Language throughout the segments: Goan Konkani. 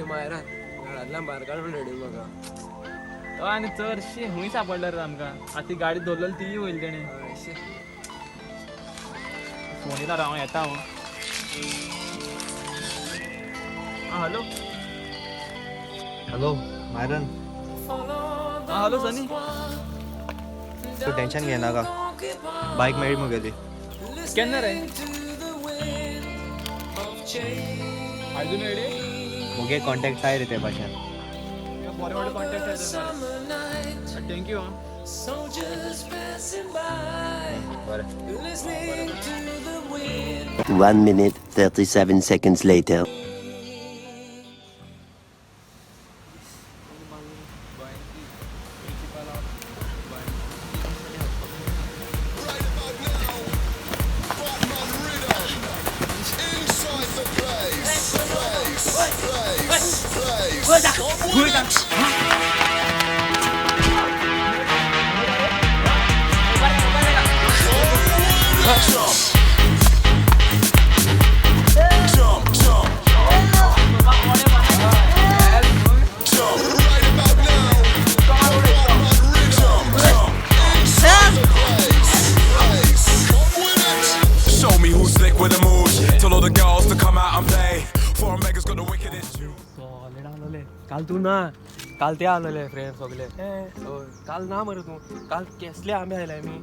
मायरान घरांतल्यान भायर काडून रेडी म्हाका. तो आनी चडशी हुंय सापडले रे आमकां. आतां ती गाडी दवरलेली तीय वयली तेणें. फोन येता, हांव येता हांव. आं हॅलो. Hello Myron. आं हॅलो सनी. तूं टेन्शन घेनाका, बायक मेळ्ळी मुगेली. केन्ना रे? आयजून मेळ्ळी? मुगे कॉन्टेक्ट आहाय रे ते भाशेन. बरे व्हडले कॉन्टेक्ट आसा. Thank you. आं बरें. 1 minute 37 seconds later. Show me who's slick with the moves. Tell all the girls to come out and play. Four Mega's got the wickedest tune. Solid आसलोले काल. तूं ना काल ते आसलोले फ्रेंड सगले. हय काल ना मरे तूं. काल केसले आंबे आयले आमी.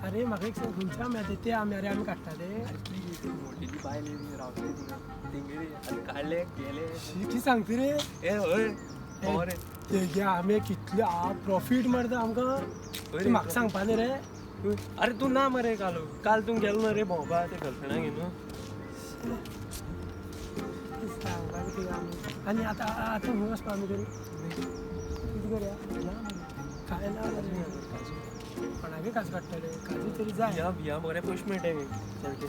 अरे म्हाका एक सांग, खंयचे आंबे आतां ते आंबे रे आमी काडटाले? मोठी ती बायल रावतली थिंगा तेंगेर आनी काडले गेले. कितें सांगता रे? ए हय रे. तेगे आंबे कितले प्रॉफीट मरता आमकां. तूं म्हाका सांगपा न्ही रे. अरे तूं ना मरे काल. काल तूं गेलो ना रे भोंवपा ते गर्लफ्रेंडाक घेवन. सांगपा कितें आमी. आनी आतां आतां खंय वचपा आमी तरी? कितें करया? ना मरे काय ना मरे. कोणाकय काजू काडटले, काजू तरी जाय. बिया बिया बरे पयशे मेळटा सारके.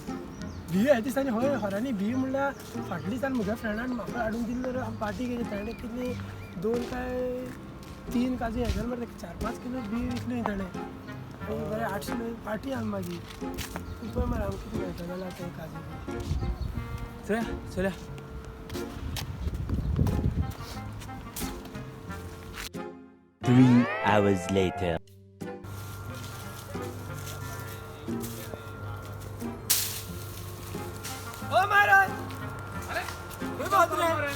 बियो ह्या दिसांनी हय खऱ्यांनी बी म्हणल्यार फाटल्या दिसान म्हज्या फ्रेंडान म्हाका हाडून दिल्लो रे. आमी पार्टी केली, ताणें कितली 2 काय 3 काजू हें जालें मरे. 4-5 किलो बी विकली ताणें आनी बरें 800 पार्टी आमी मागीर. तूं पळय मरे आमकां कितें मेळटलें जाल्यार ते काजू. चलया चलया. 3 hours later. ओ महाराज, खंय पावता रे?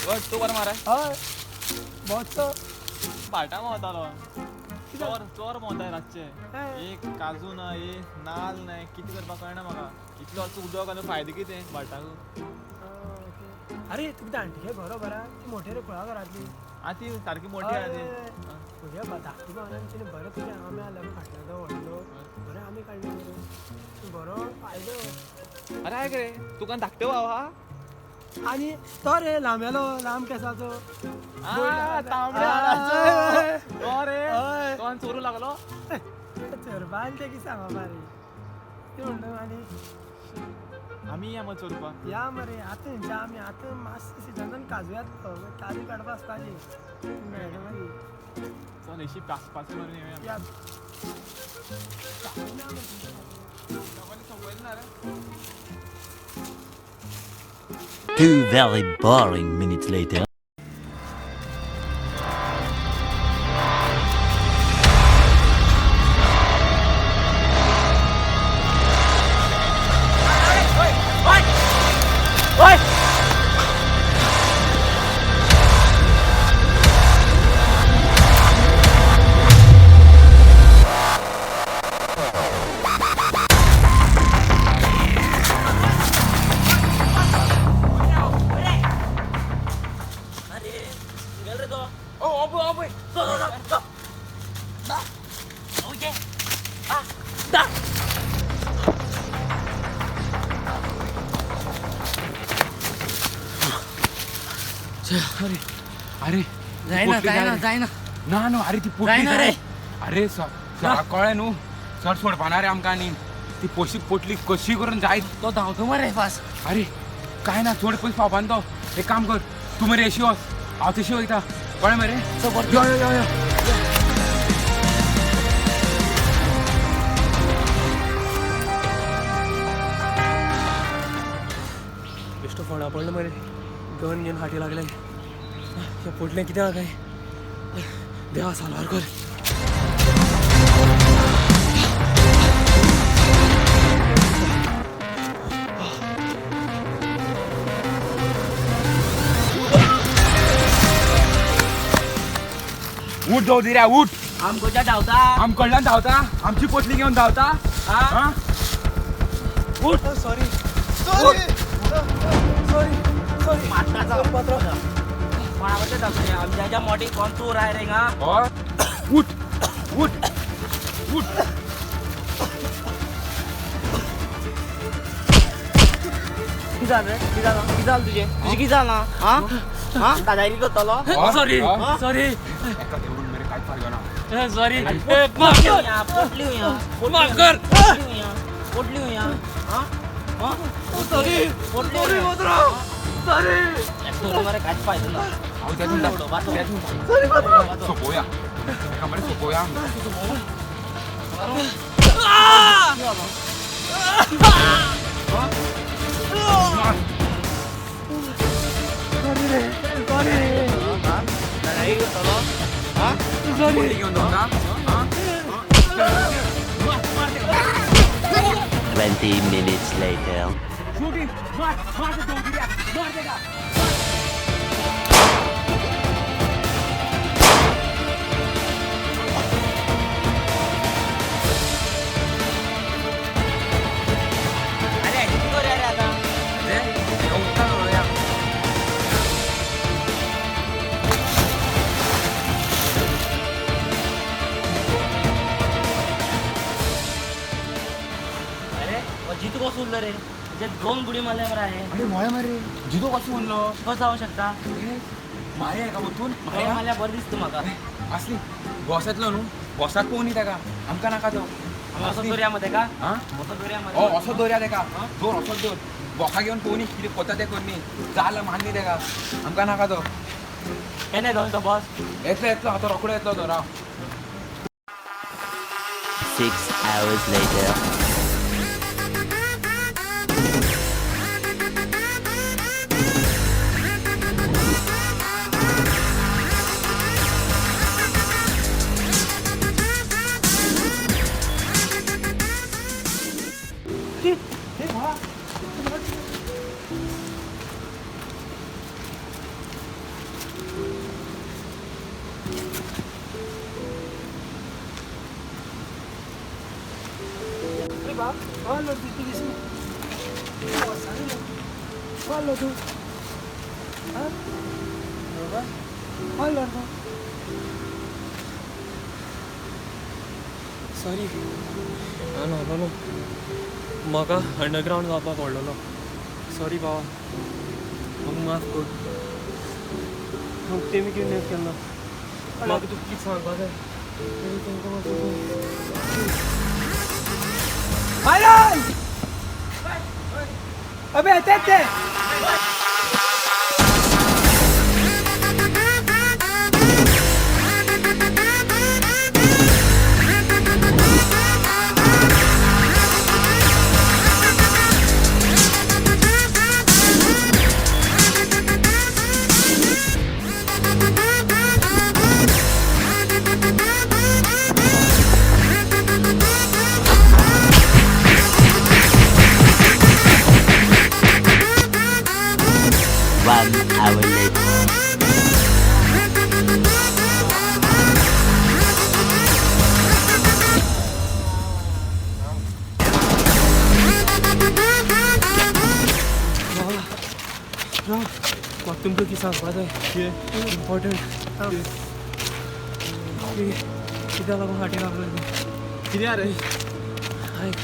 बट तूं बरो मारा. हय भोंवतो. भाटां भोंवतालो. चोर चोर भोंवताय रातचे. एक काजू ना, एक नाल्ल ना, कितें करपाक कळना म्हाका. इतलो असो उदक आनी फायदो कितें भाटाक? अरे तुका दांडके बरोबर आहा ती मोठे रे कुळागरांतली. आं ती सारकी मोठी आहा ती. म्हज्या धाकटी भावान तिणें बरें तुजे आंबे आसले फाटल्यान तो व्हडलो बरें आंबे काडले मरे, बरो फायदो. अरे आयक रे, तुका धाकटे भाव आहा? आनी तो रे लांबेलो, लांब केसाचो. तांबडे हाडाचो तो रे? तो आनी चोरूं लागलो. चोरपा आनी तें कितें सांगपा रे ती म्हणटा. आनी आमी या मग चोरपाक. या मरे आतां खंयच्या आमी आतां मातशें सिजनान काजू येतलो, काजू काडपा आसपाची मेळटा मागीर. चल अशी पास मारून येवया. या. 2 very boring minutes later. अरे अरे जायना जायना जायना. ना न्हू. अरे ती पोटली जायना रे. अरे सराक कळ्ळें न्हू, सर सोडपाना रे आमकां. आनी ती पोशी पोटली कशी करून जायत. तो धांवतो मरे फास्ट. अरे काय ना, चड पयस पावपाना तो. एक काम कर, तूं मरे येशी वच, हांव तशी वयता. कळ्ळें मरे? यो यो यो यो. गन घेवन फाटी लागले. हे पोटलें कितें आहा काय? देवा साल्वार कर. उठ दवदिऱ्या उठ. आमकोच्या धांवता, आमकडल्यान धांवता, आमची पोटली घेवन धांवता. उठ. Sorry sorry sorry sorry. कोणाकडे धांवता? आमच्या मोठी कोण चोर आहे रे हिंगा? उठ उठ उठ. कितें जालें? कितें जालां? कितें जालें तुजें? तुजें कितें जालां? आं आं दादागिरी करतलो? सॉरी सॉरी एका देवरून मेरे कांयच फारगो ना. सॉरी. पोटली हुया, माफ कर. पोटली हुया. आं सॉरी सॉरी मात्रा सॉरी. मरे कांयच फायदो ना. हांव तेतून सोंपोवया एका मरे, सोंपोवया. दादागिरी करतलो? पोटली घेवन धांवता. 20 minutes later. मार मार दवदिऱ्या, मार तेका. अरे कितें करूया रे आतां? अरे हो जितो कसो उरलो रे? तेजे दोन गुडी मारले मरे हांवें. अरे व्हय मरे, जितो कसो उरलो? कसो जावंक शकता? मारया हेका वचून. मारया मारल्यार बरें दिसता म्हाका. असली बॉस येतलो न्हू, बॉसाक पळोवनी तेका, आमकां नाका तो. आमी असो दवरया मरे तेका? आं? असो दवरया मरे. हय असो दवरया तेका, दवर असोच दवर. बॉसा घेवन पळोवनी कितें कोता तें करनी. जाल मारनी तेका, आमकां नाका तो. केन्ना येतलो तो बॉस? येतलो येतलो आतां रोकडो येतलो तो. राव. 6 hours later. अरे बाप, खंय तूं इतले दिसून? खंय आसलो तूं? आं बाबा, खंय आसलो तूं? सॉरी, हांव न्हालोलो, म्हाका अंडरग्रावंड जावपाक पडलेलो. सॉरी बाबा, म्हाका माफ कर. हांव तेमी किडनॅप केल्लो. म्हाका तुका कितें सांगपाक जाय तेमी तांकां मातशें. आयरन! अबे तेच ते. One hour later. म्हाका तुमकां कितें सांगपाक जाय इम्पॉर्टंट. कित्याक लागून फाटीं लागलो? कितें रे? आयक.